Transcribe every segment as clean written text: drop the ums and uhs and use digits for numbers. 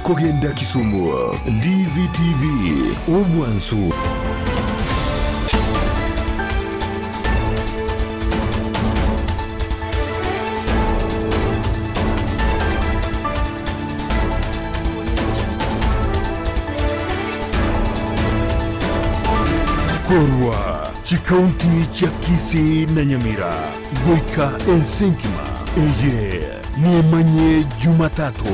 Kogenda Kisumu, Ndizi TV, obwansu. Korwa chikaunti chia Kisii na Nyamira goika ense engima, eye nemanye Jumatatu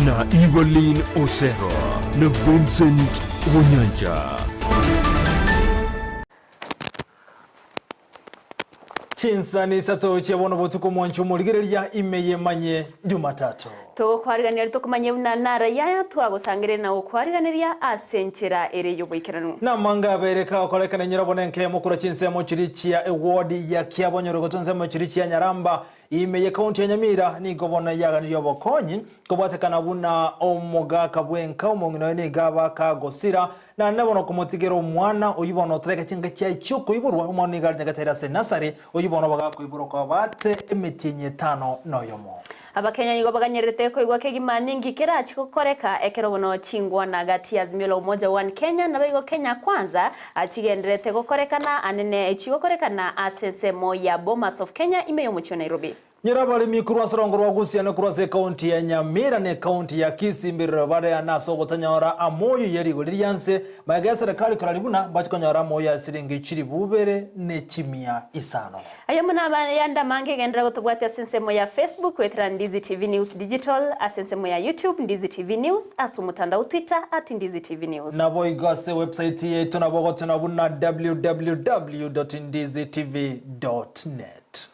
na Evelyn Osero na Vincent Onyancha. Chinsani isato chia bono botuko mwanche omorigereria ime yemanye Jumatatu. Togokwariganeria tokomanye buna nara yaya twagosangereria na gokwariganeria ase enchera ere y'oboikeranu. Namanga abere kagokorekana nyirabo nenkemo korwa chinsemo chiria chia eward ya Kiabonyoru gose ensemo chiria chia Nyaramba ime ye county ya Nyamira nigo bono yaganirie obokonyi kobwatekana buna omogaka bwenka omong'ina oye nigo aba kagosira Naende bono komotigera omwana oyio bono otareka chinka chiaye chi'okoiborwa, omwana nigo arenge gataire ase enasari, oyio bono bagakoiborwa kwabate emetienyi etano noyomo. Abakenya nigo baganyererete koigwa kegima ninki kerache gokoreka ekero bono chingwana gati ya Azimio la Umoja One Kenya naboigo Kenya Kwanza chigendererete gokorekana anene chigokorekana ase ensemo ya Bomas of Kenya ime y'omochie o Nairobi. Nyora abaremi korwa ase orongo rwa Gusii na korwa ase ekaunti ya Nyamira na ekaunti ya Kisii mbirero bare ane ase ogotanyora amoyo ye rigori ria nse, magega y'eserekari korari buna mbache konyora amoyo ya siringi chilifu ibere ne chimia isano. Aye buna abayande amange genderera gotobwatia ase ensemo ya Facebook goetera Ndizi TV News Digital, ase ensemo ya YouTube Ndizi TV News, ase omotandao Twitter at Ndizi TV News. Naboigo ase website yaito nabo ogotena buna www dot ndizitv dot net.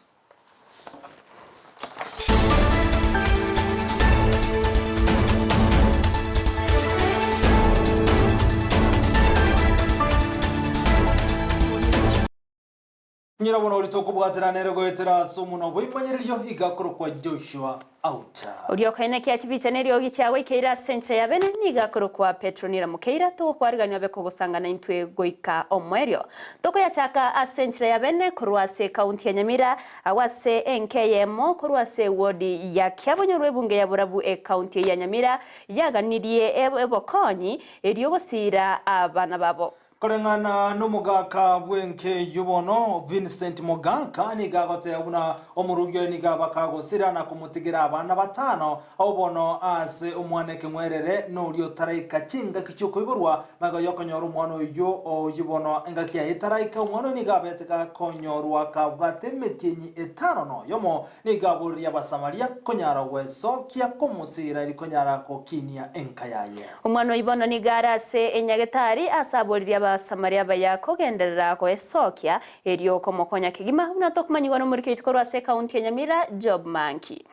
Nyina bono oria tokobwatana nere goetera ase omonwa bw'ebimanyererio iga akorokwa Joshua Auta. Oria okaenekia chibicha neriogi chiagoikeire ase enchera ya bene nigo akorokwa Petronila Mokeira, togokwarigania obe kogosangana intwe goika omoerio. Tokoyachaka ase enchera ya bene korwa ase ekaunti ya Nyamira, agwo ase enka eyemo korwa ase ewodi ya Kiabonyoru ebunge ya Borabu ekaunti eye ya Nyamira yaganirie ebokonyi erio gosiira abana babo. Koreng'ana nomogaka bw'enka eyio bono, Vincent Mogaka nigo agoteba buna omorugi oye nigo aba kagosira na komotigera abana batano, abwo bono ase omwana ekeng'werere noria otaraika chingaki chi'okoiborwa, magega y'okonyora omwana oyio oyio bono engaki yaye etaraika, omwana oyio nigo abete gakonyorwa kabwate emetienyi etano noyomo, Nigo aboririe Abasamaria konyara gwesokia komosiira erio konyara gokinia enka yaye. Omwana oyio bono nigo are ase enyagetari ase aboririe Abasamaria abaya kogenderera goesokia erio komokonya kegima buna tokomanyigwa nomoriki oito korwa ase ekaunti ya Nyamira Job Manki.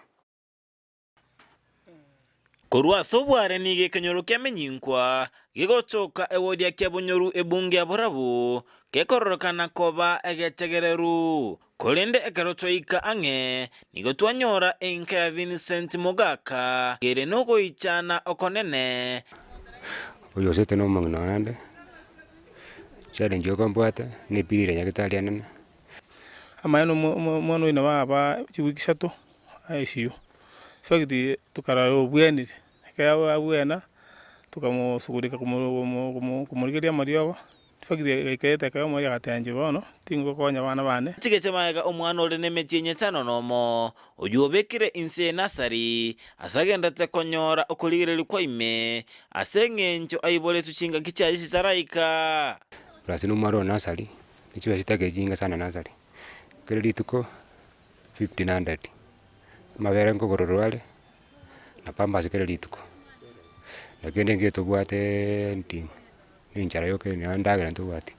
Korwa ase obware nigo ekenyoro ki'emenyinkwa gegotoka eworia kia bonyoru ebunge ya borabu, gekororokana koba egetegereru. Korende ekero twaika ang'e, nigo twanyora enka ya Vincent Mogaka ere nogoichana okonene. Oyo osete nomong'ina one ande, challenge yoka mbwate, nepirire nyagetari anene. Amaene omwana oyo nabo aba chiwiki isato ICU. In fact tokarora obwenire, ekero abwena tokamosugurika komorigereria amariogo, in fact egaika ekero omorwaire agateba inche bono tingokonya abana bane. Tigeche magega omwana ore nemetienyi etano nomo, oyio obekire inse y'enasari, ase agenderete konyora okorigereria kwa ime, ase engencho aiboretwe chingaki chiaye chitaraika. Plus nomwana ore nasari, nichibesa chitake chinga sana nasari, kera rituko 1500, amabere nkogororwa are, na pampers kera rituko. Na kende nkere tobwate nti, na enchara yoka eye nonya endagera ntobwati.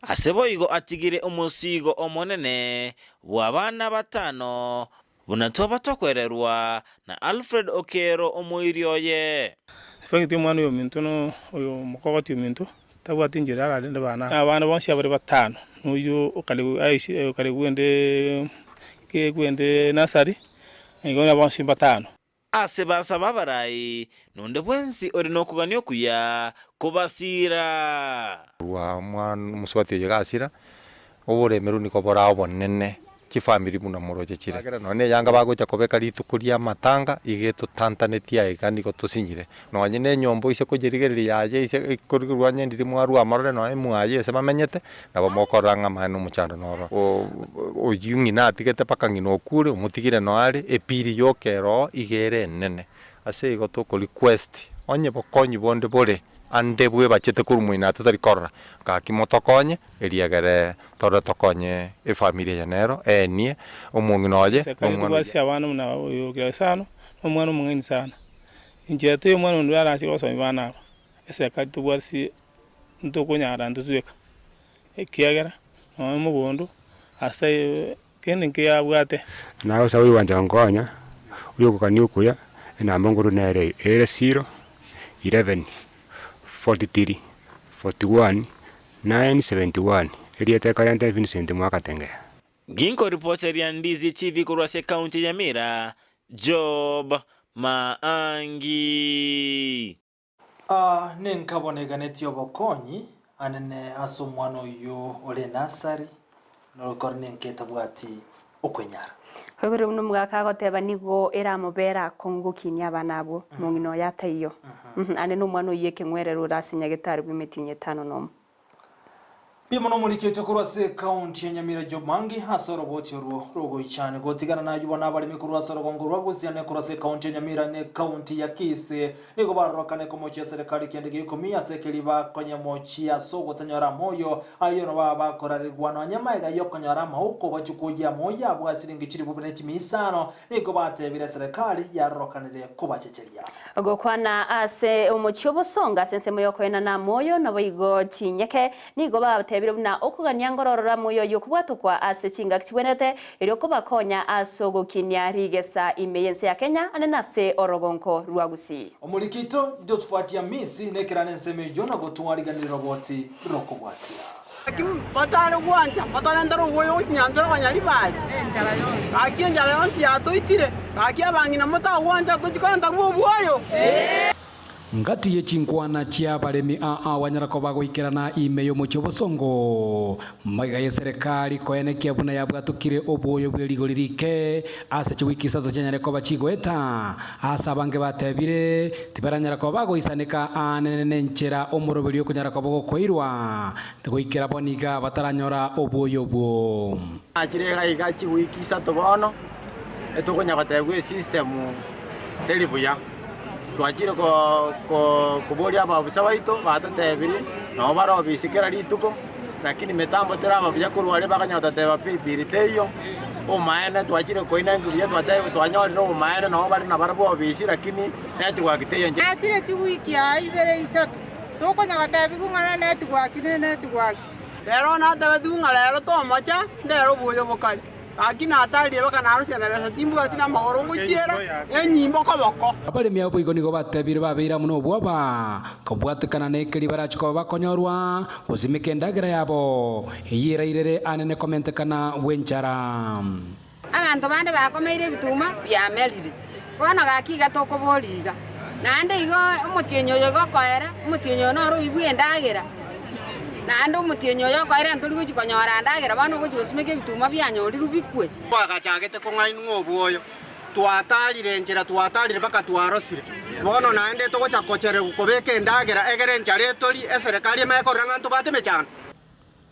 Ase boigo atigire omosigo omonene bw'abana batano, buna twaba tokwererwa na Alfred Okero omoiri oye. Efekiti omwana oyo ominto na oyo omokogoti ominto tabwati enchera ararende abana. Abana bonsi abare batano, na oyio okare okare gwende gwende nursery, igo na bonsi mbatano. Ase basaba abarai, nonde bwensi ore nokogania okuya kobasiira. Korwa omwana omosubati oyo gasira, oboremerwa nigo bore obonene. Chifamiri buna moroche chire. Ekiagera nonya neyanga bagocha kobeka rituko ri'amatanga iga etotantanetie aiga nigo tosinyire. Nonye nenyomba oise koyerigereria yaye ise ekorigerwa onye ndiri mwarua amarore nonye mwaye ase bamenyete, nabo mokorora ng'a amaene omochando noro. Oyio ng'ina atigete mpaka ng'ina okure, omotigire noe are, epiri yoka ere oo iga ere enene. Ase igo toko request, onye bokonyi bonde bore ande bwebachete korwa moino aa totari korora, gaki motokonye, Eriagere torore tokonye efamiri eye nero eenie omong'ina oye na Serikali omwana tobwate oye. abana buna oyo kira isano, na omwana omong'aini sana. Inchera teiyo omwana onde arache gosomia bana aba, eserikali tobwate si ntokonyara ntotweka, ekiagera nonya mogondo ase kende nkiabwate. Nagosaba oyogoancha gonkonya, oyogokania okuya, enamba nkorwa nere eye, ere zero, 11, 43, 41, 971, erieta ekorenta Vincent Mwakatengea. Ginkoripoteria Ndizi TV korwa ase ekaunti ya Nyamira, Job Maangi. Aa ninkaboneganetie obokonyi anene ase omwana oyio ore Nasari, norokore ninka etabwati okwenyara. Koigure buna omogaka agoteba nigo eramobere akong'u gokinia abana abwo, mong'ina oye ataiyo. Ande nomwana oyio ekeng'werero ore ase nyagetari bw'emetienyi etano nomo. Mbuya mono omorikete korwa ase ekaunti ya Nyamira Job Mangi ase oroboti orwo rogoichani gotigana naywo bono abaremi korwa ase orogongo rwa Busia ne korwa ase ekaunti ya Nyamira ne ekaunti ya Kisii nigo barorokane komochia eserekari kende gia ikomi ase keria bakonyemochia ase ogotanyora amoyo ayio nabo baba bakorarigwa nonye magega yokonyora amauko bachukwoyia amoyo abwo ase siringi chilifu bine chimia isano nigo batebire eserekari yarorokanire kobachecheria. Gokwana ase omochie obosongo ase ensemo y'okoenana amoyo, naboigo chinyeke, nigo babatebire buna okogania ngororora amoyo oyio okobwatokwa ase chingaki chigwenerete, erio kobakonya ase ogokinia rigesa ime y'ense ya Kenya ande nase orogonko rwa Gusii. Omoriki oito Josphat Amisi nekerana ensemo eyio na gotwariganera roboti rokobwatia. Gaki batare gwancha batorentera obwoyo gochia nyanchera abanyaribari? Gaki enchara yonsi yatoitire, gaki abang'ina motagwancha tochie korenta ng'o obwoyo? Ngati ye chinkwana chi'abaremi aa banyara koba goikerana ime y'omochie obosongo, magega y'eserekari koenekia buna yabwatokire obwoyo bwe rigori rike ase chiwiki isato chianyare koba chigoeta. Ase abange batebire, tibaranyara koba bagoisaneka aanene nenchera omoroberio okonyara koba gokoirwa, goikera bono iga bataranyora obwoyo obwo. Nachire iga iga chiwiki isato bono, etokonya gotebwa esystem teri buya. Twachire koboria abaofisa baito, batotebirie nabo bare ofisi kera rituko, lakini mitambo teraba buya korwa aria bakanya gototeba paybill teiyo, obomaene twachire koina inki buya twatebigwa twanyorire obomaene nabo bare nabarabwo ofisi lakini network teiyo inche. Nachire chiwiki aa ibere isato, tokonya gotebigwa ng'a network ne network. Rero natebetigwe ng'a rero tomocha, ndere oboyo bokare. Gaki natarire baka narusia na besa timbwati namagoro ngochiera enyimbo koboko. Abaremi abo boigo nigo batebire babeire amo nobwoba, kobwatekana nekeria barache koba bakonyorwa, gosimeka endagera yabo, eyio erairere anene komentekana gw'enchara. Abanto bande bakomeire ebituma biamerire. Bono gaki iga tokoboria iga, naende igo omotienyi oyo iga okoera, omotienyi oyo noro oyio bw'endagera, naende omotienyi oyo okoera ntori gochia konyora ndagera, bono ogochia gosimeka ebituma bianyorirwe bikwe. Twagachagete kong'ainwa obwoyo, twatarire enchera, twatarire mpaka twarosire. Bono naende togocha kochererwa kobeka endagera egere enchara etorie, eserekari emanye korora ng'a ntobwate emechando.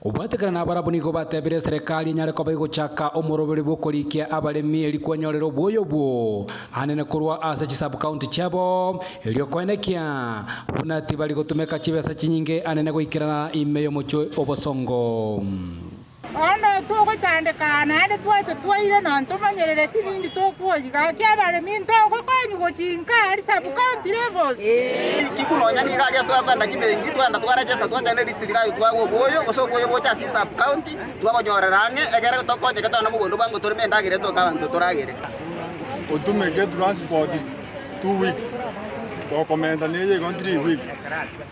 Kobwatekana nabarabwo nigo batebire eserekari enyare koba egochaka omoroberi bw'okorikia abaremi eri kwenyorera obwoyo obwo anene korwa ase chisub-county chiabo, erio koenekia buna tibari gotumeka chibesa chinyinge anene goikerana ime y'omochie obosongo. Bono togochandeka naende twacha twaire na ntomanyerereti nindi tokwoyia. Gaki abaremi ntogokonywa gochia inka aria sub county levels. Rikigu nonya nigo aria ase twakogenda chibenki twagenda twaregesta twacha ne receipt iga twagwa obwoyo gose obwoyo bocha ase sub county twagonyorera ang'e egere tokonyeke togende mogondo bwango toreme endagera etoke abanto toragere. Otumeke transport 2 weeks gokomenta neye igo 3 weeks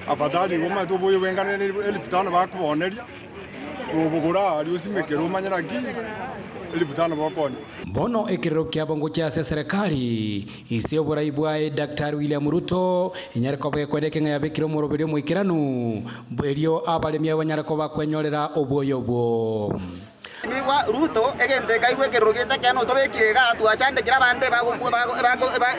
afadhali igo omanyete oboyo bweng'ana 5000 bakobooneria. Nobogora aria osimekere omanye naki 5000 bokonya. Bono ekerero kiabo ngochia ase eserekari ise oborai bwaye Daktari William Ruto enyare koba gekwenda ng'a yabekire omoroberi omoikeranu erio abaremi abo banyare koba kwenyorera obwoyo obwo. Migwa Ruto egento ekaigwa ekerero gete ekeene otobekire igaa twachandekire abande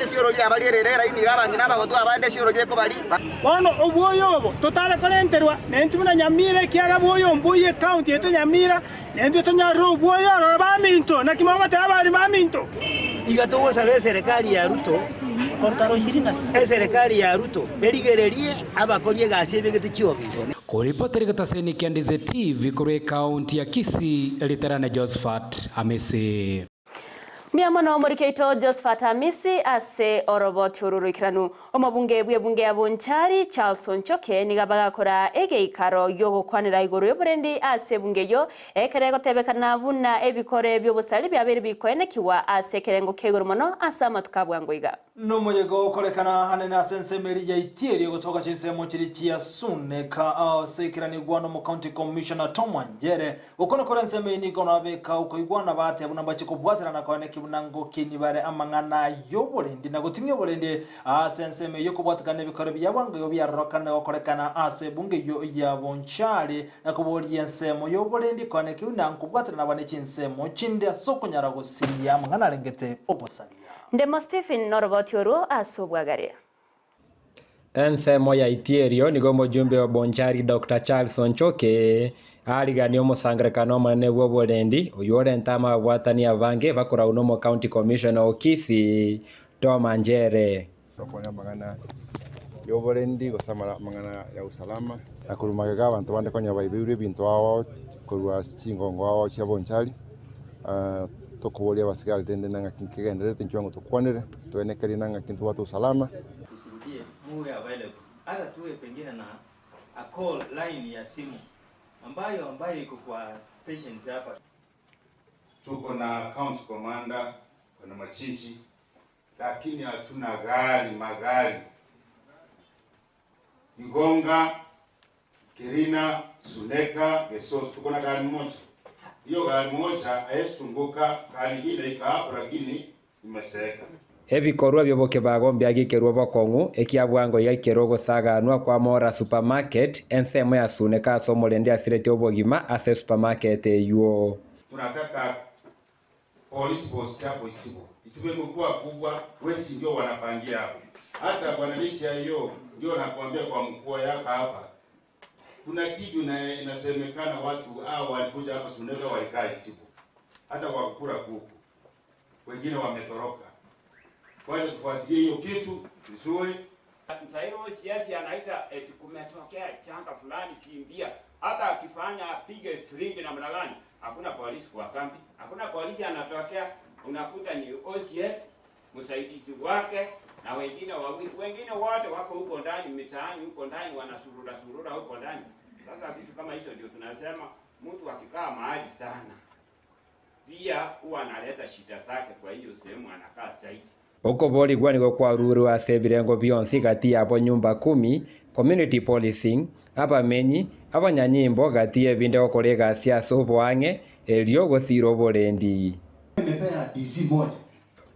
esioro riabarierere eraini iga abang'ina abagotwa abande esioro riekobari. Bono obwoyo obo totare korenterwa nentwe buna Nyamira, ekiagera bwoyo mboiyo ekaunti yaito Nyamira, nentwe tonyorere obwoyo ororo baminto. Naki mogoteba abare baminto? Iga togosaba eserekari ya Ruto, eserekari ya Ruto erigererie abakori egasi ebegete chiofisi. Koripoteri getaseni kia Ndize TV korwa ekaunti ya Kisii, Riterane Josephat Amisi. Mbuya mono omoriki oito Josephat Amisi ase oroboti oru roikeranu. Omobunge bw'ebunge ya Bonchari Charles Onchoke nigo abagakora egeikaro gi'ogokwanera igoro y'oborendi ase ebunge eyio ekero egotebekana buna ebikore bi'obosari biabeire bikoenekigwa ase ekerengo kia igoro mono ase amatuko a bwango iga. Nomoyega okorekana hanene ase ensemo eria ya Itieri ogotoka chinsemo chiria chia Suneka ase ekeranigwa nomo County Commissioner Tom Wanjere. Gokwana kore ensemo eye nigo nabeka okoigwana bateba buna mbache kobwaterana koeneki buna ngokini bare amang'ana y'oborendi na goting'ia oborendi ase ensemo eyio kobwatekana nebikoro bia bwango igo biarorokane gokorekana ase ebunge eyio ya Bonchari na koboria ensemo y'oborendi koeneki buna nkobwaterana bare chinsemo chinde ase okonyara gosiria amang'ana arengete obosaria. Ndemo Stephen noroboti orwo ase obwagaria. Ensemo ya Itierio nigo omojumbe o Bonchari Doctor Charles Onchoke ariganie omosangererekano omonene bw'oborendi oywo orente amabwatani abange bakorau nomo County Commissioner o Kisii Tom Anjere. Tokwane amang'ana y'oborendi gose amang'ana ya usalama. Na korwa magega abanto bande konya baibeirwe ebinto ao korwa ase chingongo ao chia Bonchari, tokoboria abasigari rende na ng'aki nkegendererete inchuo ng'a tokwanere, toenekerie na ng'aki ntobwate usalama. Tusirudie muwe available hata tuwe pengine na a call line ya simu ambayo ambayo iko kwa stations hapa. Tuko na county commander Bwana Machinji, lakini hatuna gari magari. Igonga, Kirina, Suneka, Gesos, tuko na gari moja. Hiyo gari moja haisunguka, gari ile iko hapo lakini imezeeka. Ebikorwa bi'obokebago mbiagikerwe bokong'u, ekiabwango iga ekero ogosaganwa kwa Mora Supermarket, ensemo ya Suneka ase omorende asiretie obogima ase esupermarket eywo. Tunataka police post hapo Itibo. Itibo imekuwa kubwa, wesi ndio wanapangia hapo. Hata bwana Lisha hiyo ndio nakuambia kwa mkoa yako hapa. Kuna kitu na inasemekana watu hao walikuja hapa Suneka walikaa Itibo. Hata kwa kukula kuku. Wengine wametoroka. Kwanza tufuatilie hiyo kitu vizuri. Sasa hivi siasa anaita eti kumetokea changa fulani, kimbia. Hata akifanya apige firimbi namna gani, hakuna polisi kwa kambi, hakuna polisi anatokea. Unakuta ni OCS msaidizi wake na wengine wawili, wengine wote wako huko ndani mitaani, huko ndani wanasurura surura huko ndani. Sasa vitu kama hizo ndio tunasema mtu akikaa mahali sana pia huwa analeta shida zake, kwa hiyo sehemu anakaa zaidi. Okoborigwa nigo kwarurwe ase ebirengo bionsi gati yabo nyumba kumi, community policing, abamenyi, abanyanyimbo gati y'ebinde gokora egasi ase oboang'e erio gosira oborendi.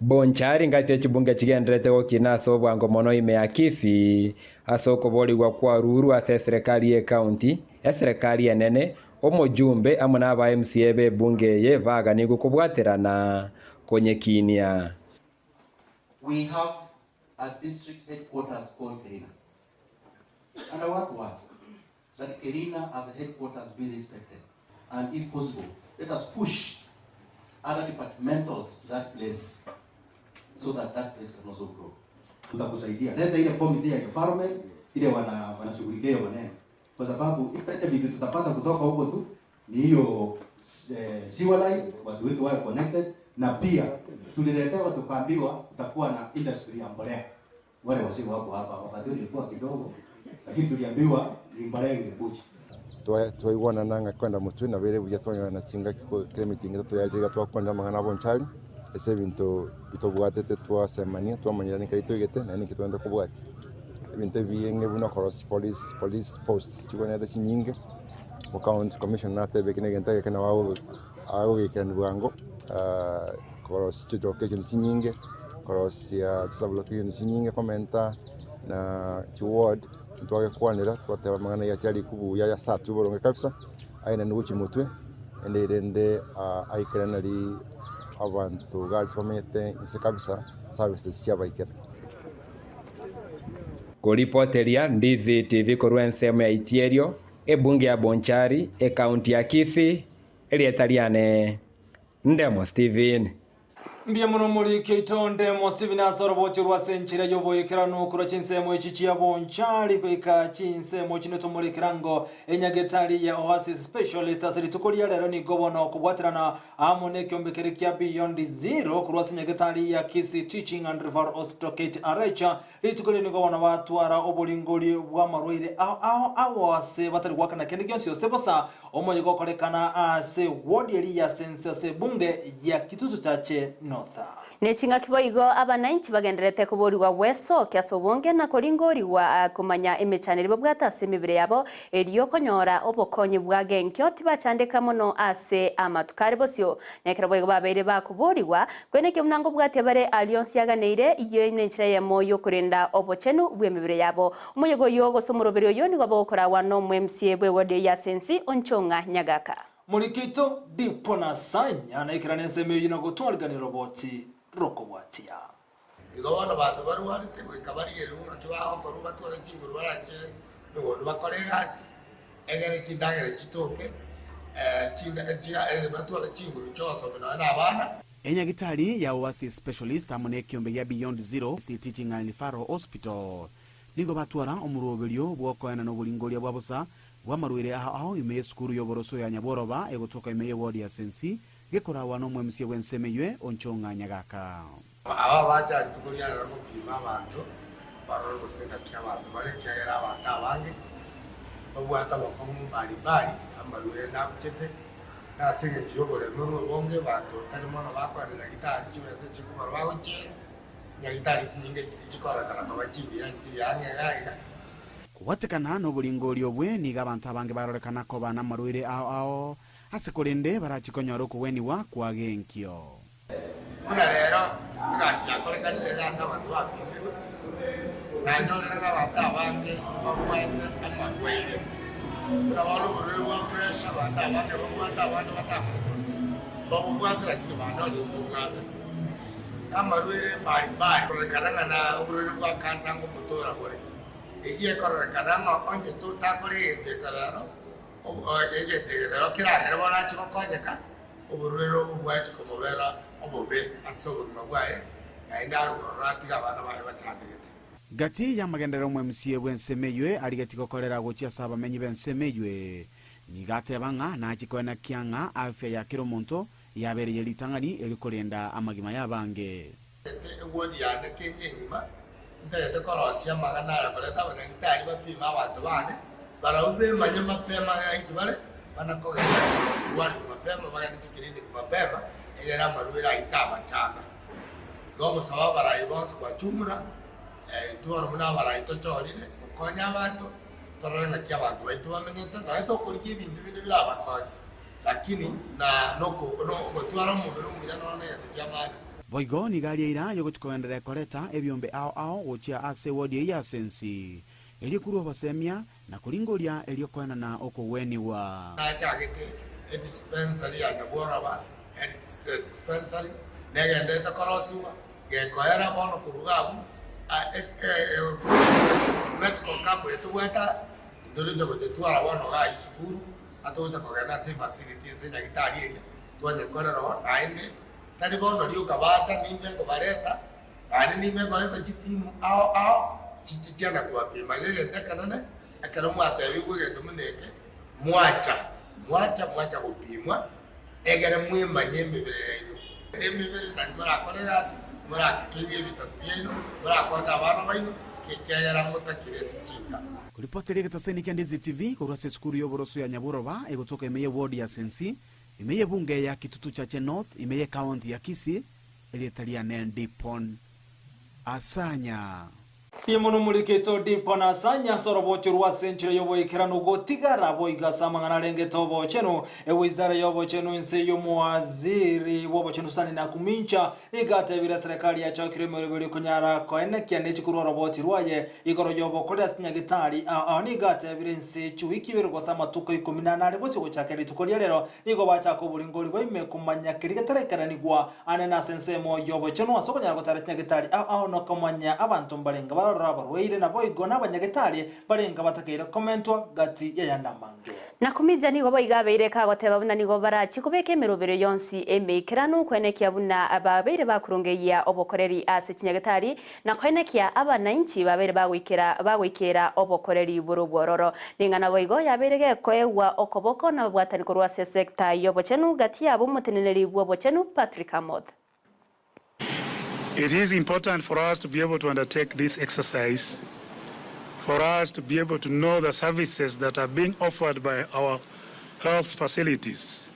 Bonchari ngati echibunge chigenderete gokina ase obwango mono ime ya Kisii ase okoborigwa kwarurwe ase eserekari ya ekaunti, eserekari enene, omojumbe amo na aba MCA ba ebunge eye baganigwe kobwaterana konyekinia. We have a district headquarters called Kirina. And I want to ask that Kirina as a headquarters be respected. And if possible, let us push other departmentals to that place so that that place can also grow. Tutakusaidia. Leta ile committee ya environment ile wana wanashughulikia hiyo maneno, kwa sababu ile vitu tutapata kutoka huko tu ni hiyo sewer line, watu wetu wawe connected, na pia tuliletewa tukaambiwa tutakuwa na industry ya mbolea. Wale wazee wako hapa, wakati ilikuwa kidogo, lakini tuliambiwa ni mbolea ingekuja. Twaigwana nanga kwenda mutwe na bere buya twanywana chinga kire meeting twayariga twakwenda mang'ana Bonchari ase ebinto bitobwatete twasemania twamanyira ninka itoigete na ninki twende kobwatia ebinto ebienge buna korosia police police posts chigwenerete chinyinge o county commissioner natebeke na egento egeke nabo agogekerani bwango korosia chilocation chinyinge korosia chisublocation chinyinge komenta na chiward ntwagekwanera twateba amang'ana ya chiari kubuya ya saa tu boronge kabisa aye na nigo chimotwe Ende erende aikere nari abanto iga ase bamenyete inse kabisa services chiabaikera. Koripoteria Ndizi TV korwa ensemo ya Itierio, ebunge ya Bonchari, ekaunti ya Kisii, erieta riane Ndemo Stephen. Mbuya mono omoriki oito Ndemo Stephen ase oroboti orwo ase enchera y'oboikeranu korwa chinsemo echi chia Bonchari goika chinsemo chinde tomore ekerango enyagetari ya Oasis Specialist ase rituko ria rero nigo bono okobwaterana amo nekiombe keria kia Beyond Zero korwa ase nyagetari ya Kisii Teaching and Referral Hospital KTRH Rituko erio nigo bono batwara oboringori bw'amarwaire ao ao ao ase batari goakana kende gionsi gose bosa, omoyega okorekana ase ward eria ya Sense ase ebunge ya Kitutu Chache North. Ne chingaki boigo abanainchi bagendererete koborigwa gwesokia ase obonge na koringorigwa komanya emechando eria babwate ase emebere yabo, erio konyora obokonyi bwa genkio tibachandeka mono ase amatuko are bosio. Na ekero boigo babeire bakoborigwa, Kweneki buna nkobwatia bare aria onsi aganeire, eyio nenchera eyemo y'okorenda obochenu bw'emebere yabo. Omoyega oyio gose omoroberi oyio nigo bogokoragwa n'omoMCA bw'ewodi eyio ase ensi, Onchong'a Nyagaka. Morikito Dipona Sanya naikerane ensemo eyio na gotwarigania roboti rokobwatia. Igo bono abanto barwarete goika barigererwe ng'aki bagokorwa batware chinguru barachere emegondo bakore egasi, egere chindagera chitoke, batware chinguru chi'ogosomia nonya na abana. Enyagitari ya Oasis Specialist amo nekiombe gia Beyond Zero Teaching and Referral Hospital nigo batwara omoroberio bw'okoenana oboringoria bwa bosa bw'amarwaire ao ao ime y'esukuru y'oboroso ya Nyabworoba egotoka ime y'eward ya Sensi gekoragwa n'omwemusia bw'ensemo eywe Onchong'a Nyagaka. Aba bacha rituko ria rero gopima abanto, barore gose ngaki abanto bare, ekiagera abanto abange babwate obokong'u mbari mbari, amarwaire nabuchete, na ase engencho y'oboremu obonge abanto tari mono bakoenda nyagitari chibesa chikobora bagochiera, nyagitari chinyinge chiri chikororekana koba chingiya nchiri ang'e iga iga. Kobwatekana noboringori obwe nigo abanto abange barorekana koba namarwaire ao ao, ase korende barachie konyora okogwenigwa kwa genkio. Buna rero egasi yakorekanire iga ase abanto bapimirwe, nanyorire ng'a abanto abange babwate amarwaire, buna bono oborwaire bwa pressure, abanto abange babwate abande batamanyeti gose mbabobwate lakini banyorire mbobwate. Amarwaire mbari mbari kororekana ng'a na oborwaire bwa cancer ngobotora bore, eyio ekororekana ng'a onye totakora egento eke rero, egento eke rero keragere bono ache gokonyeka. Oborwaire obo bwachia komobera obobe ase obogima bwaye, naende arue ororo atige abana baye bachandegete. Gati y'amagenderero omwemsie bw'ensemo eywe arigetie gokorera gochia ase abamenyi b'ensemo eywe. Nigo ateba ng'a nachie koenekia ng'a afya ya kera omonto yabeire ye ritang'ani erio korenda amagima y'abange. Ntagete ewodi yane kenge engima, ntagete korosia amang'ana aya koreta abanyagitari bapime abanto baane, barabwo bemanye mapema ng'a inki bare, bana kogenda korwarigwa mapema, bagende chikiriniki mapema, egere amarwaire ayio tabachanda. Igo ogosaba abarai bonsi gwachumura, intwe bono buna abarai tochorire gokonya abanto, torore ng'aki abanto baito bamenyete, nonya tokorigia ebinto binde birabakonye, lakini na noko nogotwara omobere omuya noro negento ki'amaani. Boigo nigo aria eira y'ogochia kogenderera koreta ebiombe ao ao gochia ase ewodi eyio ase ense, erio korwa obosemia, na koringoria erio koenana okogwenigwa. Nachagete edispensary ya Nyabworoba Health Dispensary, negenderete korosigwa, gekoera bono korwa iga abwo, medical camp eye tobwate aa, intoroche gochitwara bono igaa esukuru, atogocha kogenda ase efacility ase nyagetari eria, twanyekorera oo, naende Tari bono rioka bacha, nimbe nkobareta, naende nimbe nkoreta chitimu ao ao chiche chiana kobapima. Iga egento ekenene, ekero mwatebigwe egento buna eke, mwacha, mwacha, mwacha gopimwa, egere mwemanye emebere yaino. Emebere nari morakore egasi, morakengie ebisaku biaino, morakonye abana baino, ekiagera motakire ase chinka. Koripoti egetaseni kia Ndizi TV korwa ase esukuru y'oboroso ya Nyaboroba egotoka ime y'eward ya Sensi, Ime y'ebunge ya Kitutu Chache North ime y'ekaonti ya Kisii, erieta riane Ndipon Asanya. Imo nomoriketo Dipo na Sanya ase orobocho rwa ase enchera y'oboikeranu gotigara boigo ase amang'ana arengete obochenu. Ewizara y'obochenu inse y'omowaziri bw'obochenu Susan Nakhumicha nigo atebire eserekari yachokire emeroberi konyara koenekia nechikorwa oroboti rwaye igoro y'obokoreri ase chinyagitari ao ao nigo atebire inse chiwiki ibere gose amatuko ikomi na anane bosio gochaka rituko ria rero nigo bachaka oboringori bwa ime komanya keria getarekeranigwa Ane nase ensemo y'obochenu ase okonyara gotara chinyagetari ao ao nokomanya abanto mbarenge baroro abarwaire, naboigo nabanyagetari barenge batakeire komentwa gati y'ayande amange. Nakumija nigo boigo abeire kagoteba buna nigo barachie kobeka emeroberio yonsi emeikeranu koenekia buna babeire bakorongeyia obokoreri ase chinyagetari na koenekia abanainchi babeire bagoikera bagoikera obokoreri bore obwororo. Ning'ana boigo yabeire gekoegwa okoboko nababwatani korwa ase esecta y'obochenu gati yabo omoteneneri bw'obochenu Patrick Amoth. It is important for us to be able to undertake this exercise, for us to be able to know the services that are being offered by our health facilities.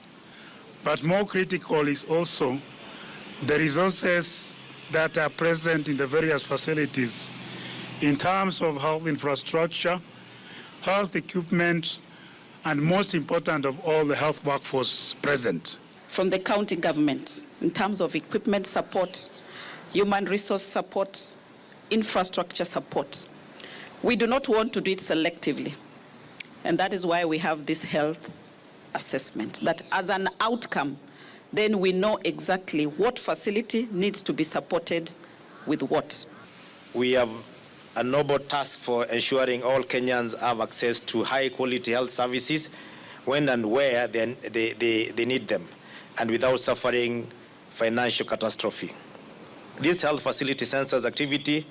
But more critical is also the resources that are present in the various facilities in terms of health infrastructure, health equipment, and most important of all, the health workforce present. From the county government in terms of equipment support, human resource support, infrastructure support. We do not want to do it selectively. And that is why we have this health assessment, that as an outcome, then we know exactly what facility needs to be supported with what. We have a noble task for ensuring all Kenyans have access to high quality health services when and where they, they, they, they need them and without suffering financial catastrophe. This health facility census activity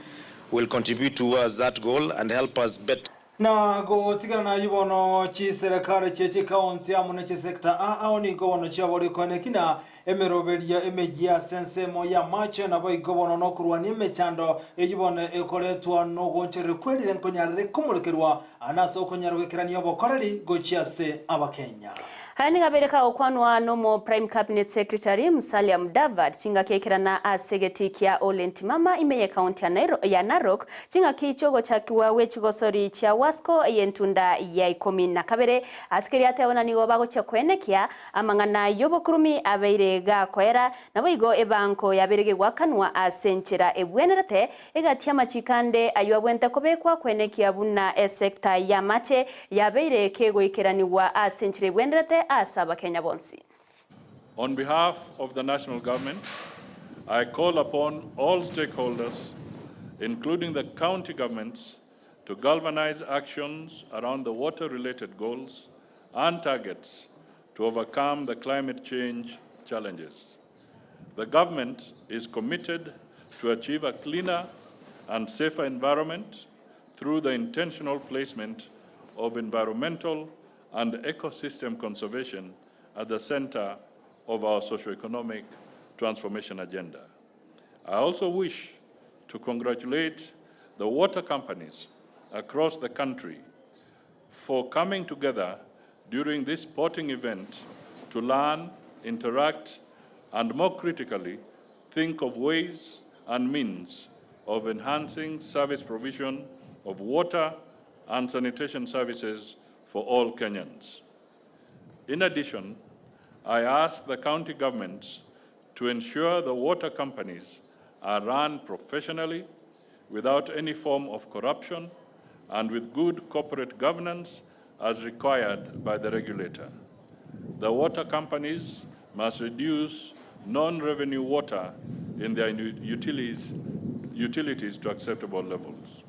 will contribute towards that goal and help us better Na gotigana naye bono chiserekari chie chikaunti amo ne chisecta ao nigo bono chiabori konekina emeroberio emeyia ase ensemo ya amache naboigo bono nokorwania emechando eywo bono ekoretwa nogoonchereri kwerire nkonyarere komorekerwa ane ase okonyara goikerania obokoreri gochia ase abakenya. Aya nigo abeire kagokwanwa nomo Prime Cabinet Secretary Musalia Mudavadi chingaki aikerana ase egetii kia Ole Ntimama ime y'ecounty ya Nairo ya Narok chingaki chiogochakigwa gwe chigosori chia Wasco ey'entunda ya ikomi na kabere ase keria ateba buna nigo bagochia koenekia amang'ana y'obokurumi abeire gakoera naboigo ebango yabeire gegwakanwa ase enchera ebwenerete Egati y'amachiko ande ayio abwenerete kobekwa kwenekia buna esecta y'amache yabeire kegoikeranigwa ase enchera ebwenerete ase Abakenya bonsi. On behalf of the national government, I call upon all stakeholders, including the county governments, to galvanize actions around the water-related goals and targets to overcome the climate change challenges. The government is committed to achieve a cleaner and safer environment through the intentional placement of environmental and ecosystem conservation at the center of our socioeconomic transformation agenda. I also wish to congratulate the water companies across the country for coming together during this sporting event to learn, interact, and more critically, think of ways and means of enhancing service provision of water and sanitation services for all Kenyans. In addition, I ask the county governments to ensure the water companies are run professionally, without any form of corruption, and with good corporate governance as required by the regulator. The water companies must reduce non-revenue water in their utilities, utilities to acceptable levels.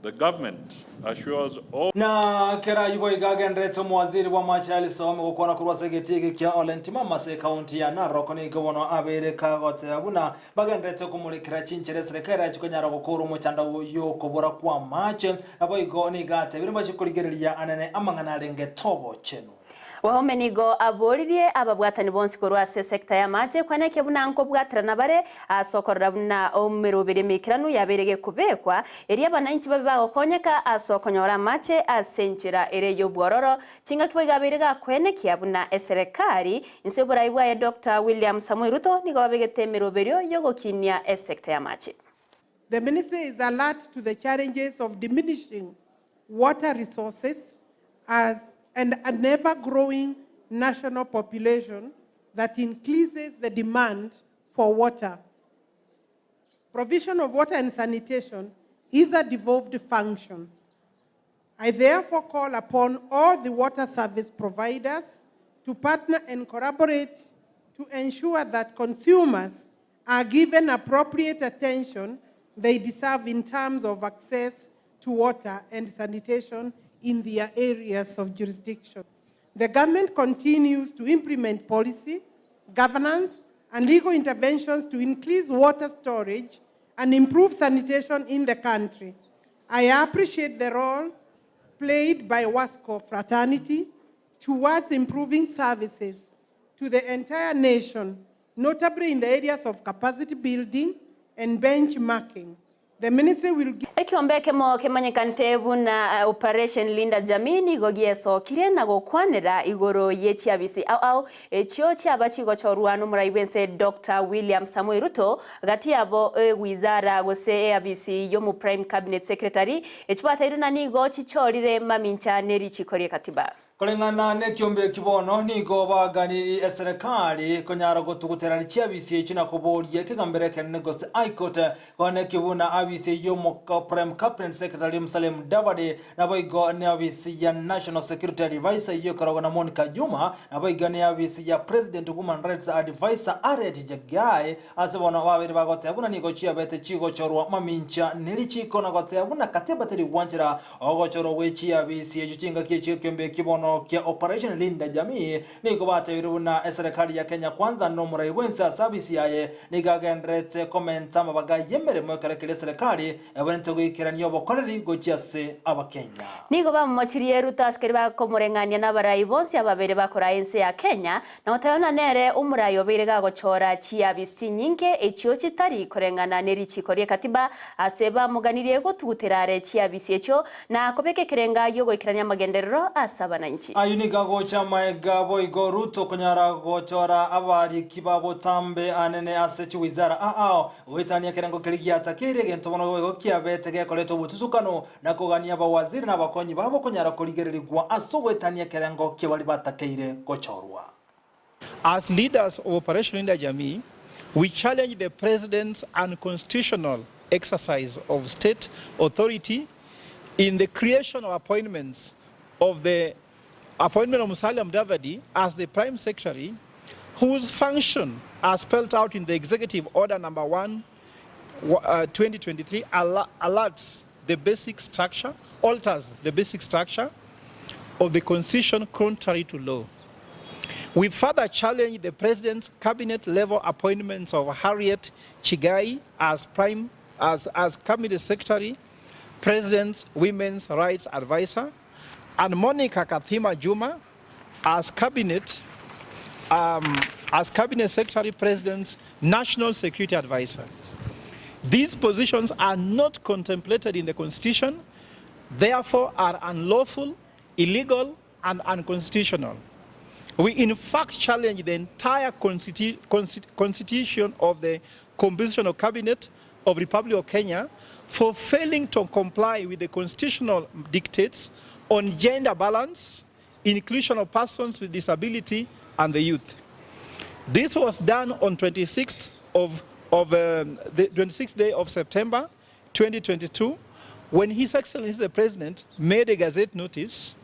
The government assures all Na kera aywo iga agenderete omowaziri bw'amache Alice Wahome gokwana korwa ase egetii eke kia Ole Ntimama ase ekaunti ya Narok nigo bono abeire kagoteba buna bagenderete komorekera chinchera eserekari yachi konyara gokora omochando y'okobora kw'amache naboigo nigo atebire mbache korigereria anene amang'ana arenge tobochenu. Wahome nigo aboririe ababwatani bonsi korwa ase esecta y'amache kwenekia buna nkobwaterana bare ase okorora buna emeroberi emeikeranu yabeire gekobekwa, erio abanainchi babe bagokonyeka ase okonyora amache ase enchera ere y'obwororo. Chingaki boigo abeire gakwenekia buna eserekari inse y'oborai bwaye Doctor William Samoei Ruto nigo babegete emeroberio y'ogokinia esecta y'amache. The ministry is alert to the challenges of diminishing water resources as and an ever-growing national population that increases the demand for water. Provision of water and sanitation is a devolved function. I therefore call upon all the water service providers to partner and collaborate to ensure that consumers are given appropriate attention they deserve in terms of access to water and sanitation in their areas of jurisdiction. The government continues to implement policy, governance, and legal interventions to increase water storage and improve sanitation in the country. I appreciate the role played by WASCO fraternity towards improving services to the entire nation, notably in the areas of capacity building and benchmarking. The ministry will give Ekiombe ekemo kemanyekanete buna Operation Linda Jamii nigo giesokire na gokwanera igoro ye chiabisi ao ao echio chiaba chigochorwa nomorai bwense Doctor William Samoei Ruto gati yabo ewizara gose eabisi yomo Prime Cabinet Secretary echibwatairwe na nigo chichorire mamincha nerichiko riekatiba. Koreng'ana nekiombe eki bono nigo baganirie eserekari konyara gotuguterania chiabisi echio na koboria ekegambero ekenene gose High Court Koeneki buna abisi eyio Prime Cabinet Secretary Musalia Mudavadi naboigo neabisi ya National Security Advisor eyio ekoragwa na Monica Juma naboigo neabisi ya President Human Rights Advisor Harriet Jagai ase bono babeire bagoteba buna nigo chiabete chigochorwa mamincha nerichiko na goteba buna katiba teri gwanchera ogochorwa gwe chiabisi echio chingaki echio ekiombe eki bono kia Operation Linda Jamii Nigo batebire buna eserekari ya Kenya Kwanza nomorai bwensi ase abisi yaye nigo agendererete komenta amabaga y'emeremo ekero keria eserekari ebwenerete goikerania obokoreri gochia ase Abakenya. Nigo bamomochirie Ruto asikeri bakomoreng'ania nabarai bonsi ababeire bakoraa ense ya Kenya, na goteba buna nere omorai obeire gagochora chiabisi chinyinge echio chitari koreng'ana nerichiko ri'ekatiba ase bamoganirie gotugutera are chiabisi echio na kobeka ekerenga gi'ogoikerania amagenderero ase abananchi. Ayio nigo agocha amaega boigo Ruto konyara gochora abariki ba botambe anene ase chiwizara ao goetania ekerengo keria giatakeire egento bono boigo kiabete gekoreta obotusukano na kogania abawaziri na abakonyi babo konyara korigererigwa ase ogoetania ekerengo kia baria batakeire gochorwa. As leaders of Operation Linda Jamii, we challenge the president's unconstitutional exercise of state authority in the creation of appointments of the appointment of Musalia Mudavadi as the prime secretary, whose function as spelled out in the executive order number 1, 2023 alerts the basic structure, alters the basic structure of the constitution contrary to law. We further challenge the president's cabinet level appointments of Harriet Chigai as prime as, as cabinet secretary, president's women's rights advisor, and Monica Kathima Juma as cabinet as cabinet secretary, president's national security advisor. These positions are not contemplated in the constitution, therefore are unlawful, illegal, and unconstitutional. We in fact challenge the entire constitu constitution of the Constitutional Cabinet of Republic of Kenya for failing to comply with the constitutional dictates on gender balance, inclusion of persons with disability and the youth. This was done on 26th of, of the 26th day of September 2022 when His Excellency the President made a Gazette notice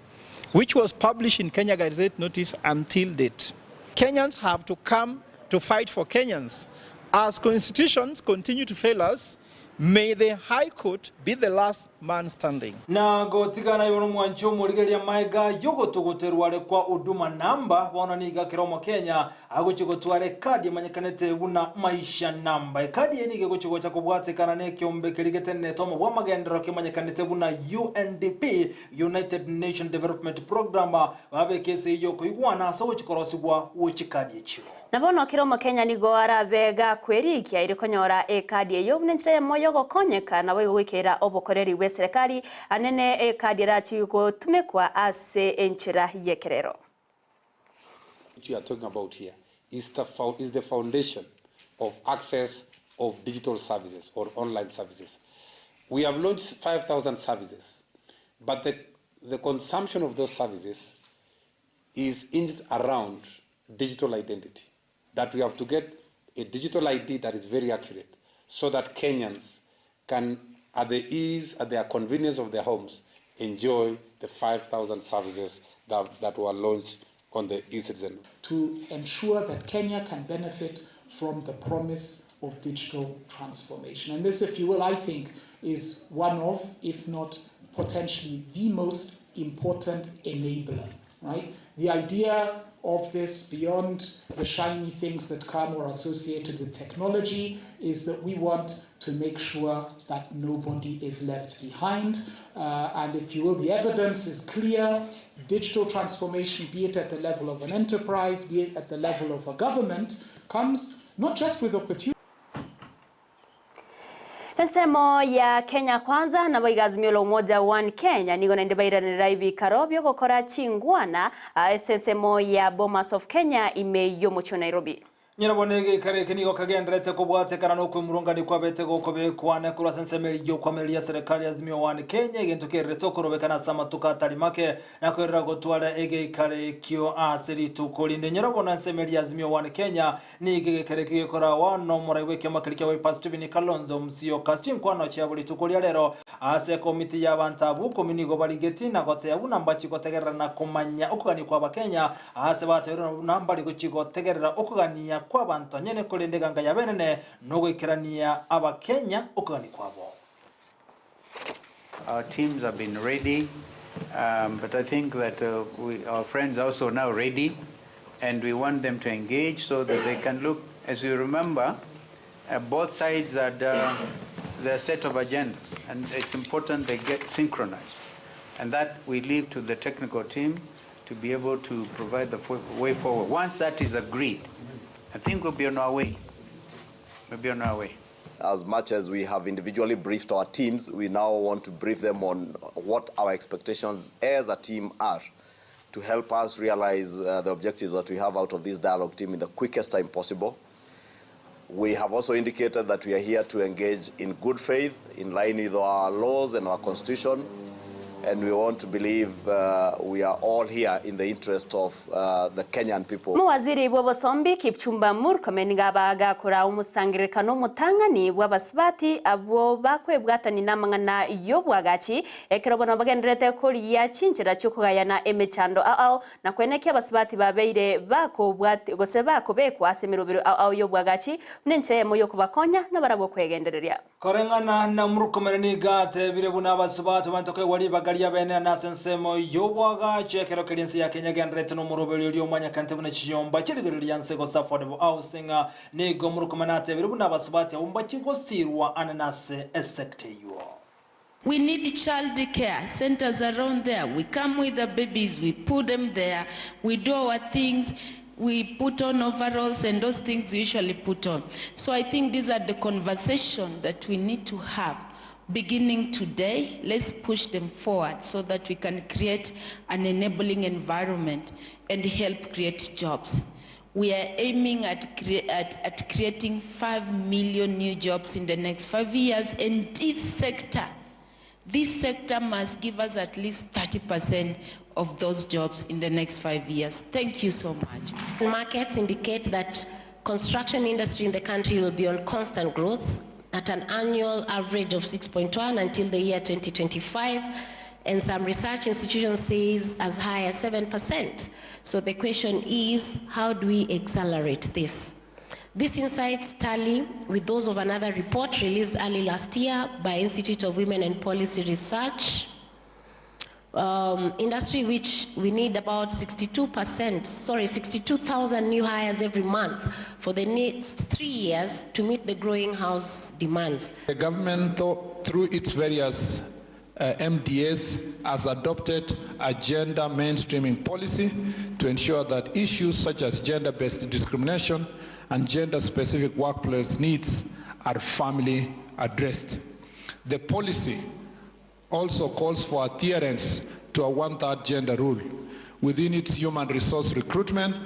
which was published in Kenya Gazette Notice until date. Kenyans have to come to fight for Kenyans. As constitutions continue to fail us, may the High Court be the last man standing. Na gotigana igo nomwanchi omorigereria maega y'ogotogoterwa are kwa Huduma Number, bono nigo kera Omokenya agochia gotwara ekadi emanyekanete buna Maisha Number. Ekadi eye nigo egochia gocha kobwatekana nekeombe keria getenenete omo bw'amagenderero kemanyekanete buna UNDP, United Nation Development Programme, babeke esegi y'okoigwana ase ogochia korosigwa gwe chikadi echio. Na bono kera Omokenya nigo arabe gakwerigia erio konyora ekadi eyio buna enchera eyemo y'ogokonyeka naboigo goikera obokoreri bw'eserekari anene ekadi erachie gotumekwa ase enchera y'ekerero. Which we are talking about here is the, is the foundation of access of digital services or online services. We have launched 5,000 services, but the, the consumption of those services is hinged around digital identity. That we have to get a digital ID that is very accurate so that Kenyans can, at the ease, at their convenience of their homes, enjoy the 5,000 services that, that were launched on the e-citizen. To ensure that Kenya can benefit from the promise of digital transformation. And this, if you will, I think, is one of, if not potentially the most important enabler, right? The idea of this beyond the shiny things that come or associated with technology is that we want to make sure that nobody is left behind. Uh, and if you will, the evidence is clear. Digital transformation, be it at the level of an enterprise, be it at the level of a government, comes not just with opportunity. Ensemo ya Kenya Kwanza nabo igazimio la umoja One Kenya nigo naende bairanera ibikaro byogokora chingwana ase ensemo ya Bomas of Kenya ime yomochio Nairobi. Nyirabone gĩikaro gĩkĩ nigo kagenderete kũbwatekana na ũkwĩmurũngani kwabete gũkũbĩkwane kũrwa sensemeri gĩũkwamĩrĩria serikali ya Azimio One Kenya gĩntũ kĩrĩrĩte ũkũrũbĩkana ase amatuko atari make na kwĩrĩra gũtwara ĩgĩikaro ĩkĩo ase rituko rinde nyirabona nsemeri ya Azimio One Kenya ningĩ gĩikaro gĩkĩ gĩkoragwo no mũrai wa kĩama kĩrĩa kĩa Wiper Stephen Kalonzo Musyoka cinkwano cia rituko rĩa rero ase komiti ya bantu abu komi nigo barigeti na gotea buna mbachigotegerera na kumanya ukugania kwa abakenya ase bateerwa buna mbari gochigotegerera ukugania kwa bantu nyene kurindeganga ya benene no gwikerania abakenya ukugania kwabo. Our teams have been ready, but I think that our friends are also now ready, and we want them to engage so that they can look. As you remember, both sides had their set of agendas, and it's important they get synchronized. And that we leave to the technical team to be able to provide the way forward. Once that is agreed, I think we'll be on our way. We'll be on our way. As much as we have individually briefed our teams, we now want to brief them on what our expectations as a team are to help us realize the objectives that we have out of this dialogue team in the quickest time possible. We have also indicated that we are here to engage in good faith, in line with our laws and our constitution, and we want to believe we are all here in the interest of the Kenyan people. Muwaziri bw'obosombi Kipchumba Murkomen ngabagakora omusangirikano omutang'ani bw'abasubati abo bakwebwatani n'amang'ana y'obwagachi ekero bono bagenderete koria chinchera chiokogayana emechando ao na kwenekia abasubati babeire bakobwati gose bakobekwa ase emerobero ao y'obwagachi buna enchera eyemo yokobakonya nabarabwo kwegendereria. Koreng'ana na Murkomen niga atebire buna abasubati bantu kwegwa ribaga ria bene na ase ensemo y'obwagachi ekero keria ense ya Kenya egenderete n'omoroberi oria omanyakante buna chiyomba chirigoro ria nse gose affordable housing nigo Murkomen atebire buna abasubati abo mbachigosirwa ane nase esector eywo. We need child care centers around there. We come with the babies, we put them there, we do our things, we put on overalls and those things we usually put on. So I think these are the conversation that we need to have. Beginning today, let's push them forward so that we can create an enabling environment and help create jobs. We are aiming at, at creating 5 million new jobs in the next 5 years, and this sector must give us at least 30% of those jobs in the next 5 years. Thank you so much. Markets indicate that construction industry in the country will be on constant growth at an annual average of 6.1 until the year 2025, and some research institutions says as high as 7%. So the question is, how do we accelerate this? These insights tally with those of another report released early last year by Institute of Women and Policy Research, industry which we need about 62,000 new hires every month for the next 3 years to meet the growing house demands. The government, through its various MDAs, has adopted a gender mainstreaming policy to ensure that issues such as gender-based discrimination and gender-specific workplace needs are firmly addressed. The policy also calls for adherence to a one-third gender rule within its human resource recruitment